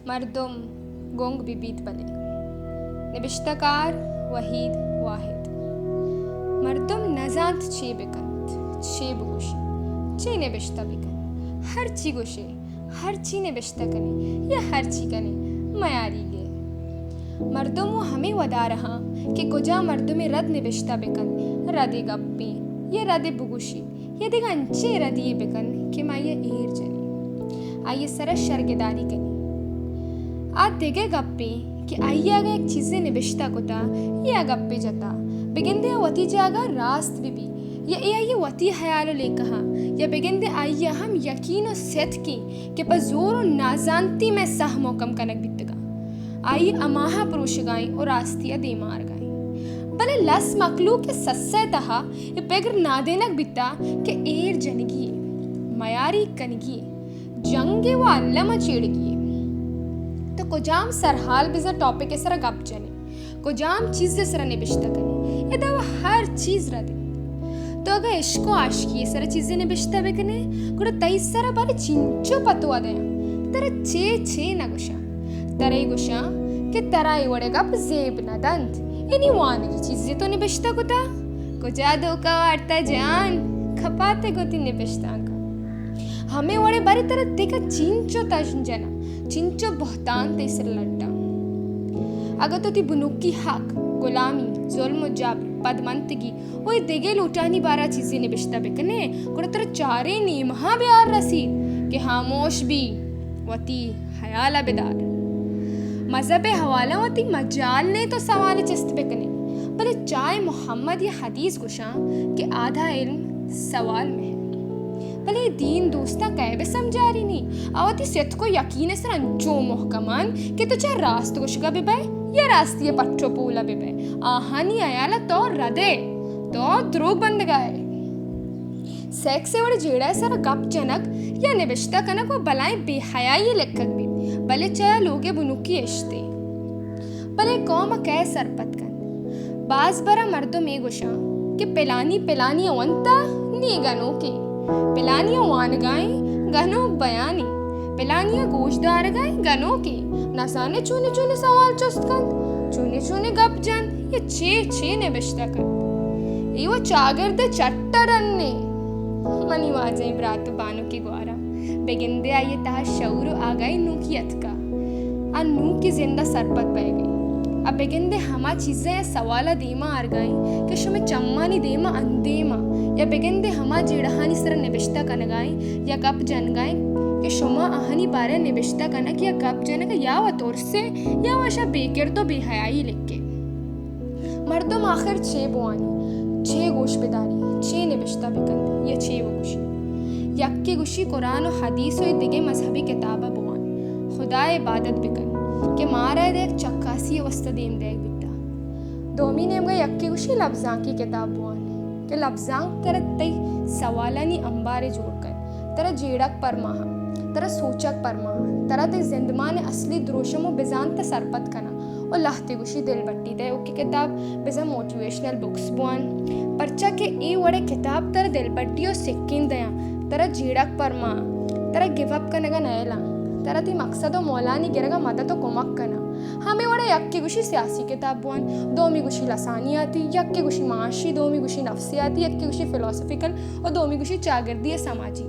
مردم گنگ بہ بیت بلے۔ نبشتہ کار وحید واحد۔ مردم نہ زانت چے بہ کنت، چے بہ گوشیت، چے نبشتہ بہ کنت۔ ہرچی گوشے، ہرچی نبشتہ کنے یا ہرچی کنے، میاریگ ئے۔ مردم و ہمے ودار ہاں کہ کجا مردمے رد نبشتہ بہ کنت، ردے گپے یا ردے بگوشیت، یا دگہ انچیں ردی یے بہ کنت کہ ما آئی ءَ ایر جنیں، آئی ءِ سر ءَ شرگداری کنیں۔ آ دگہ گپے کہ آئی ءَ اگاں یک چیزے نبشتہ کتا یا گپے جتا، بگندے آ وتی جاگہ ءَ راست بہ بی، یا اے آئی ءِ وتی ہیال و لیکہ اَں، یا بگندے آئی ءَ ہم یقین و ستکیں کہ پہ زور و نازانتی مئے ساہ مھکم کنگ بیتگاں۔ آئی ہماہاں پروشگائیں و راستی ءَ دیما آرگائیں۔ بلے لس مخلوق ءِ سسہ ءِ تہا اے پگر نادینگ بیتا کہ ایر جنگی یے، میاری کنگی یے، جنگے و الم ءَ چیڑگی یے۔ تو کجام سرحال بزاں ٹاپک ءِ سرا گپ جنے؟ کجام چیز ءِ سرا نبشتہ کنے؟ ادا و ہر چیز رد انت۔ تو اگاں عشق و عاشقی ءِ سرا چیزے نبشتہ بکنے، گڑا تئی سرا بارے چنچو پتوا دیاں؟ ترا چے چے نہ گوشاں؟ ترا اے گوشاں کہ ترا اے وڑیں گپ زیب نہ دنت۔ انی وانگی چیزے تو نبشتہ کتا؟ کجا دھوکہ وارتا جان؟ کپاتے گوں تئی نبشتانکاں۔ ہمے وڑیں بارے ترا دگہ چنچو تژن جناں، چنچو بہتان تئی سر لڈاں۔ اگاں تو تئی بنکی حق، غلامی، ظلم و جبر، پدمنتگی و اے دگہ لوٹانی بارا چیزے نبشتہ بکنے، گڑا ترا چاریں نیمہاں بیار رسیت کہ ہاموش بی، وتی ہیالا بدار۔ مذہب ءِ حوالہ وتی مجال نے تو سوال چست بکنے، بلے چائے محمد یا حدیث گوشاں کہ آدھا علم سوال میں ہے۔ بلے دین دوستاں کئے بہ سمجھارینی؟ آ وتی ستک و یقین ءِ سر انچو مھکم انت کہ تو چہ راست گوشگا بہ بئے یا راستی ءِ پٹ و پولا بہ بئے، آہانی ہیالا تو ردے، تو دروگ بندگا ئے۔ سیکس ءِ وڑیں جیڑہ ءِ سرا گپ جنگ یا نبشتہ کنگ و بلائیں بے حیائی لکگ بیت، بلے چیا لوگ ءِ بنکی اشتے۔ بلے قوم ءَ کئے سرپد کنت؟ باز برا مردم اے گوشاں کہ پلانی پلانی ءَ ونتا نی گنوکے، پلانی ءَ وانگائیں گنوک بیانی، پلانی ءَ گوش دارگائیں گنوکے، نزانے چونے چونے سوال چست کنت، چونے چونے گپ جنت یا چے چے نبشتہ کنت۔ اے و چاگرد ءِ چٹ ءَ ڈنے۔ منی واجہیں برات و بانکیں گوھاراں، بگندے آئی ءِ تہا شعور و آگاہی نوکی اتکا۔ آ نوکی زند ءَ سرپد بئیگ ءَ۔ آ بگندے ہما چیزاں یا سوال ءَ دیما آرگائیں کہ شمئے چمانی دیما اندیما، یا بگندے ہما جیڑہانی سرا نبشتہ کنگائیں یا گپ جنگائیں کہ شما آہانی بارہ ءَ نبشتہ کنگ یا گپ جنگ ءَ یا و ترسے یا و اشاں بے کرد و بے حیائی لکے۔ مردم آخر چے بوانی؟ چے گوش بداری؟ چے نبشتہ بکنت یا چے بگوشی؟ یکے گوشی قرآن و حدیث و اے دگہ مذہبی کتابا بوان، خدا ءِ عبادت بکن کہ مارا ادا یک چکاسی ءِ واسطہ دیم دئیگ بیتا۔ دومی نیمگا یکے گوشی لبزانکی کتاب بوان کہ لبزانک ترا تئی سوالانی امبارے جوڑ کن، ترا جیڑگ پرماہ، ترا سوچگ پرماہ، ترا تئی زندمان ءِ اصلی دروشم و بزانت ءَ سرپد کناں۔ و لہتے گوشی دلبڈی دئیوکیں کتاب، بزاں موٹیویشنل بکس بوان، پرچا کہ اے وڑیں کتاب ترا دلبڈی و سکین دیاں، ترا جیڑگ پرماں، ترا گیو اپ کنگا نیلاں، ترا تئی مقصد و مولانی گرگا مدد و کمک کناں۔ ہمے وڑا یکے گوشی سیاسی کتاب بوان، دومی گوشی لسانیاتی، یکے گوشی معاشی، دومی گوشی نفسیاتی، یکے گوشی فلاسفیکل و دومی گوشی چاگردی ءُ سماجی۔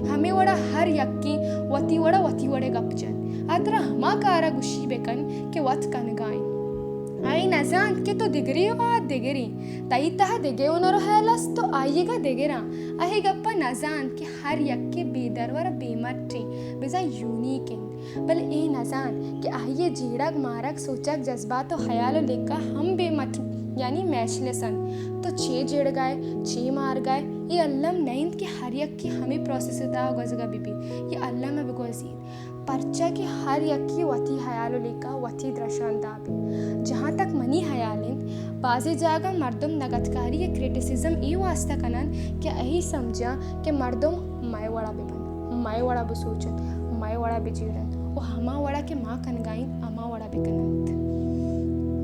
ہمے وڑا ہر یکے وتی وڑا وتی وڑے گپ جنت۔ آ ترا ہما کارا گوشی بکن کہ وت کنگا انت۔ آئی نزانت کہ تو دگرے و آ دگرے۔ تئی تہا دگہ ہنر و ہیل است و آئیگا دگراں۔ آ اے گپا نزانت کہ ہر یکے بے درور و بے مٹ انت، بزاں یونیک انت۔ بلے اے نزانت کہ آئی ءِ جیڑگ، مارگ، سوچگ، جذبات و ہیال و لیکہ ہم بے مٹ، یعنی میچ لیس انت۔ تو چے جیڑگائے، چے مارگائے، اے الم نہ انت کہ ہر یکے ہمے پروسس ءِ تہا گوزگا بہ بیت۔ اے الم ءَ بگوزیت، پرچا کہ ہر یکے وتی ہیال و لیکہ، وتی درشان داب انت۔ جہاں تک منی ہیال انت، بازیں جاگہ مردم نگدکاری یا کریٹیسزم اے واسطہ کننت کہ اے سمجھاں کہ مردم مئے وڑا بہ بنت، مئے وڑا بسوچنت، مئے وڑا بجیڑنت و ہما وڑا کہ ما کنگا ایں، ہما وڑا بکننت۔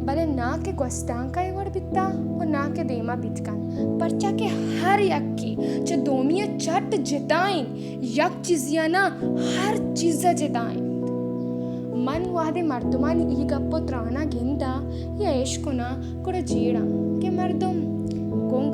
بلے نا کہ گوستانک ءَ اے وڑ بیتا و نا کہ دیما بیت کنت، پرچا کہ ہر یکے چہ دومی ءَ چٹ جتا انت، یک چیزے ءَ نا، ہر چیز ءَ جتا انت۔ من وہدے مردمانی ای گپ و ترانا گنداں یا اشکناں، گڑا جیڑاں کہ مردم گوں